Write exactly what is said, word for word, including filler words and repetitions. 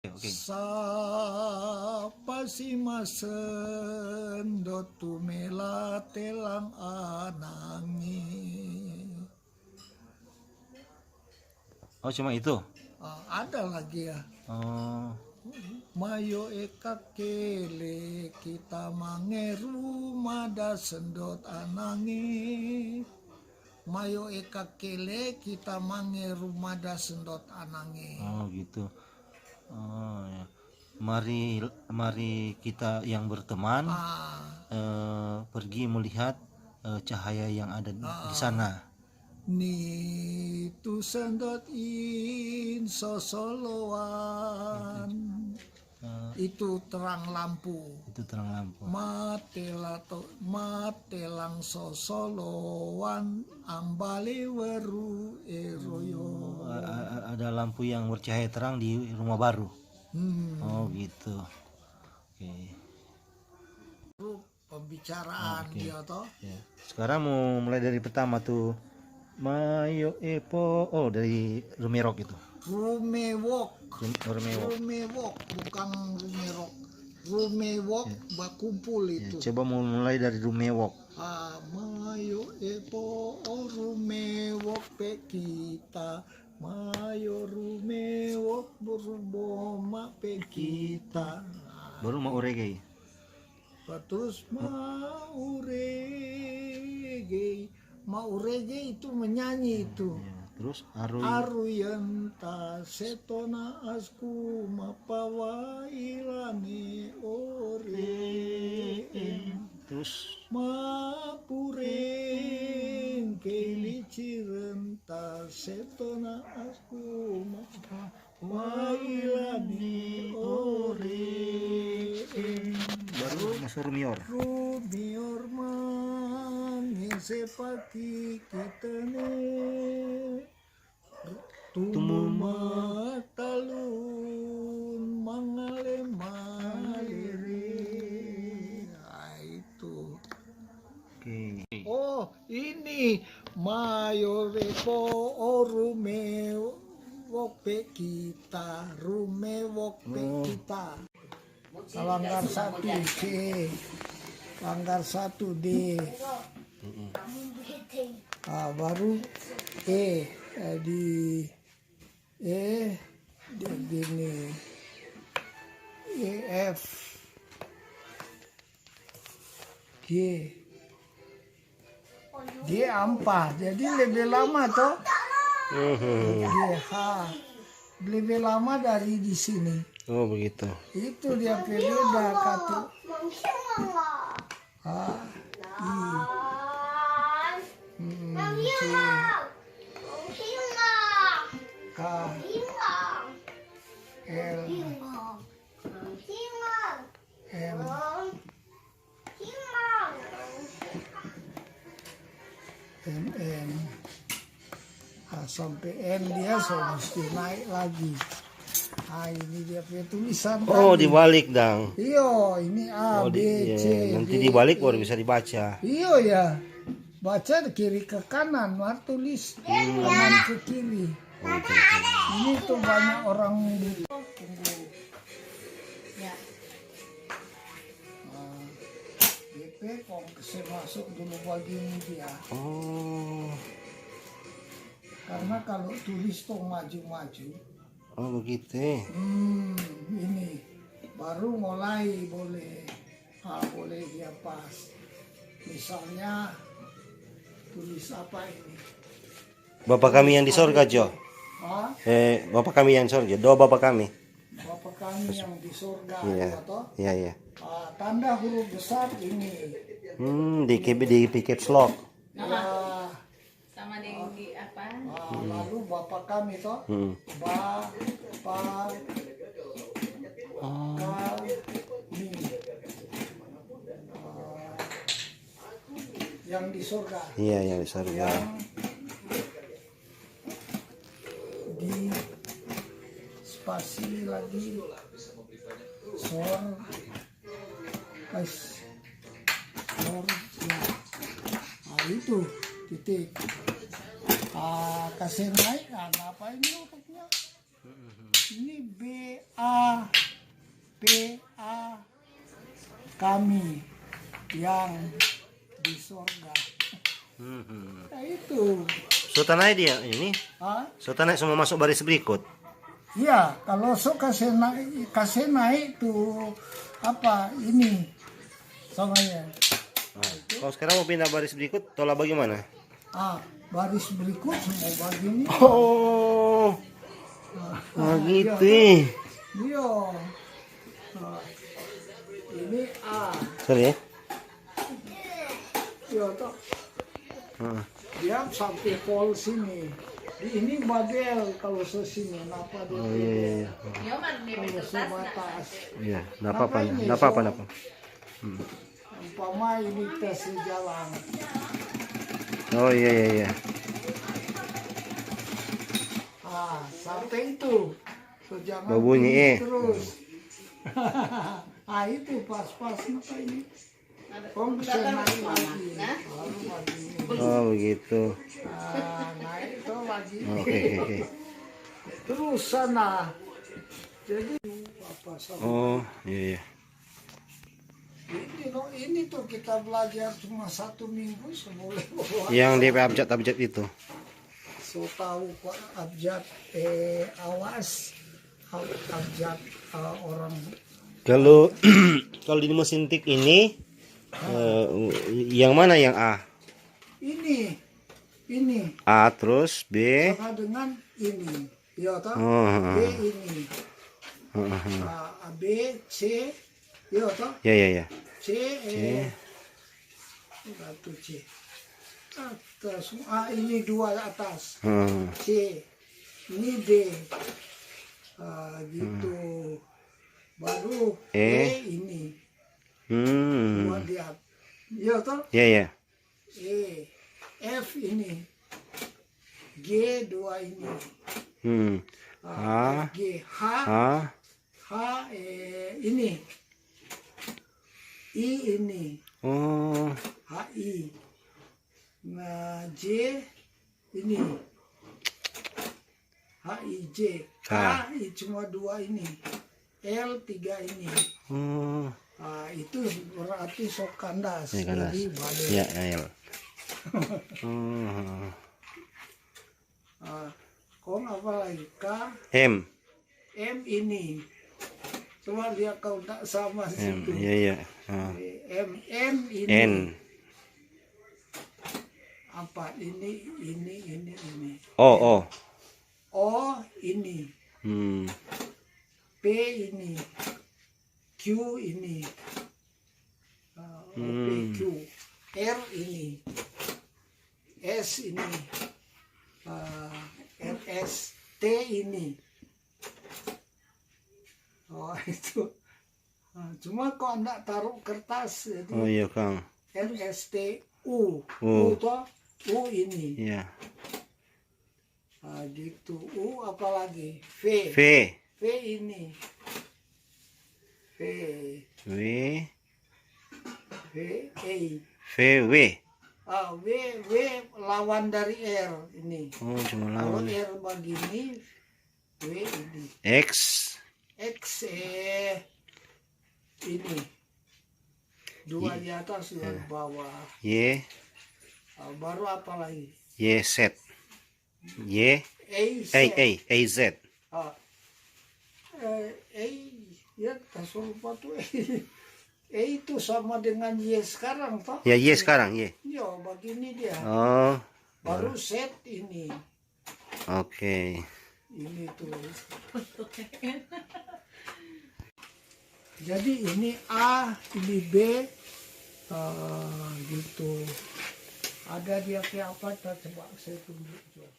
Oke. Sapa si masendot tu mela telang anangi? Oh, cuma itu? Ah, ada lagi ya. Oh. Mayo eka kele kita mangeru mada sendot anangi. Mayo eka kele kita mangeru mada sendot anangi. Oh, gitu. Oh, ya. Mari, mari kita yang berteman Ah, eh, pergi melihat eh, cahaya yang ada di sana. Ni tu sendot in sosoloan. Eh, Itu terang lampu. itu terang lampu. Mate la to, mate lang sosoloan ambale weru eroyo. A- a- Ada lampu yang bercahaya terang di rumah baru. Hmm. Oh, gitu. Oke. Pembicaraan Oke. Dia to. Ya. Sekarang mau mulai dari pertama tuh. Mayo epo, oh, dari Rumerok itu. Rumewok. Rum- Rumewok. Rumewok, bukan Rumerok. Rumewok bakumpul Ya, itu. Coba mau mulai dari Rumewok. Ah, mayo epo, oh, rumewok pe kita. Mayo rumewok, beruboma pe kita. Baru mau reggae. Terus mau reggae. Mau reggae itu menyanyi itu. Ya, terus Arui. Aruyenta setona asku mapawailane ore. Terus Mapureng kei licirenta setona asku mapawailane ore. baru masuk Rumior. Rumior mangese paki kita ne. Tumu matalun mangale malere. Ah, itu. Oke. Oh, ini mayo repo, oh, rumewok pe kita, rumewok pe kita. Langgar satu C, langgar satu D. Ah, baru E, eh, di E, di gini. E, F, G. G ampa, jadi lebih lama to. G H lebih lama dari di sini. Oh, begitu. Itu dia pe beda katu. A, I. Hmm, C. K, L, M. M N. Ah, sampe N dia so musti naik lagi. Ah, ini dia pe tulisan Oh, tadi. Dibalik dang. Iyo, ini A, Oh, B, di- iya, C, nanti D, dibalik E. Baru bisa dibaca. Iyo ya, baca kiri ke kanan, mar tulis kanan ke kiri. Ini tuh banyak orang buta. Tunggu. Ya. Ah, D P kong kase masuk dulu bagini dia. Oh, Karena kalau tulis tuh maju-maju, oh begitu. hmm, ini baru mulai boleh, ah, boleh dia pas. Misalnya tulis apa ini? Bapa kami yang di sorga, Jo. Ah, Eh, Bapa kami yang di sorga. Doa Bapa kami. Bapa kami yang di sorga, Iya. Atau Iya, iya. Ah, tanda huruf besar ini. Hmm, di, di, di caps lock. Ya, Sama di, di apa? ah, lalu Bapa kami toh. Hmm. Ba, pa, Oh, kami. Ah, yang di sorga. Iya, yang di sorga. Yang di spasi Ini lagi sor, guys. Sor, ya. Nah, itu titik. Ah, kasih naik, nah, apa ini otaknya? Ini B A P A kami yang di sorga. Hmm. Nah, itu. So, tanai dia ini? Hah? So, tanai semua masuk baris berikut? Iya, kalau so kasih naik, kasih naik tu apa ini? Sama ya. Nah, kalau sekarang mau pindah baris berikut, tola bagaimana? Ah, baris berikut semua begini. Oh. Nah, gitu. Iya. Nah, ini A. Sorry ya. Iya, toh. Heeh. Dia sampai pol sini. Di ini bagel kalau so sini, kenapa dia Oh, iya, iya, iya. Kalau so batas. Iya, nggak apa-apa, ini, nggak apa-apa, so, nggak apa. Hmm. Umpama ini tes jalan. Oh, iya, iya, iya. Ah, sampai itu. So, jangan Babunyi, tinggi eh. Terus. Ah, itu pas-pas apa ini? Kong bisa naik lagi. Lalu lagi ini. Oh, begitu. Ah, naik itu lagi. Oke, oke, oke. Terus sana. Jadi, apa sama? Oh, iya, iya. Ini, no, ini tuh kita belajar cuma satu minggu, so boleh bawa. Yang D P abjad-abjad itu. So tahu kok abjad, eh, awas, ab-, abjad, eh, orang. Kalau, kalau di mesin tik ini, eh, yang mana yang A? Ini, ini. A terus B. Sama dengan ini. Iya, toh? Oh, heeh. B ini. Heeh, heeh. Ah, B, C, iya, toh? Ya, ya, ya. C, C. Eh, satu C. Atas, ah, ini dua atas. Heeh. C. Ini D. Ah, gitu. Hmm. Baru E. E ini. Hmm. Dua di at-, iya, toh? Ya, ya. E, F ini. G dua ini. Hmm. Ah, A, G, H, A. H, eh, ini. I ini. Oh. H I. Nah, J ini. H I J. K. K, i cuma dua ini. L tiga ini. Oh. Ah, itu berarti sok kandas. Ya, kandas. Jadi balik. Ya, ya, ya. Oh. Ah, kong apa lagi? K. M. M ini. Coba lihat kau tak sama M, situ. Iya, iya. Ah. M, M ini. N. Apa ini, ini, ini, ini? O, O. O ini. Hmm. P ini. Q ini. Ah, O P Q. Hmm. R ini. S ini. Ah, R S. T ini. Oh, itu. Ah, cuma kok ndak taruh kertas, jadi Oh, iya, kang. R S T U. U. U toh, U ini. Iya. Ah, gitu. U apalagi? V. V. V ini. V. V. V, A. V, W. Ah, W, W lawan dari R ini. Oh, cuma Kalau lawan. R begini, W ini. X. X, eh, ini. Dua Y. Di atas, dua Ya. di bawah. Y. Ah, baru apa lagi? Y Z. Y. A Z. A, A, A Z. Ah. Eh, A, ya, tak lupa tuh. A itu sama dengan Y sekarang, toh? Ya, Y sekarang, Y. Iya, begini dia. Oh. Baru Z ini. Oke. Ini tuh. Jadi ini A, ini B, eh, gitu. Ada dia kayak apa, kita coba saya tunjuk juga.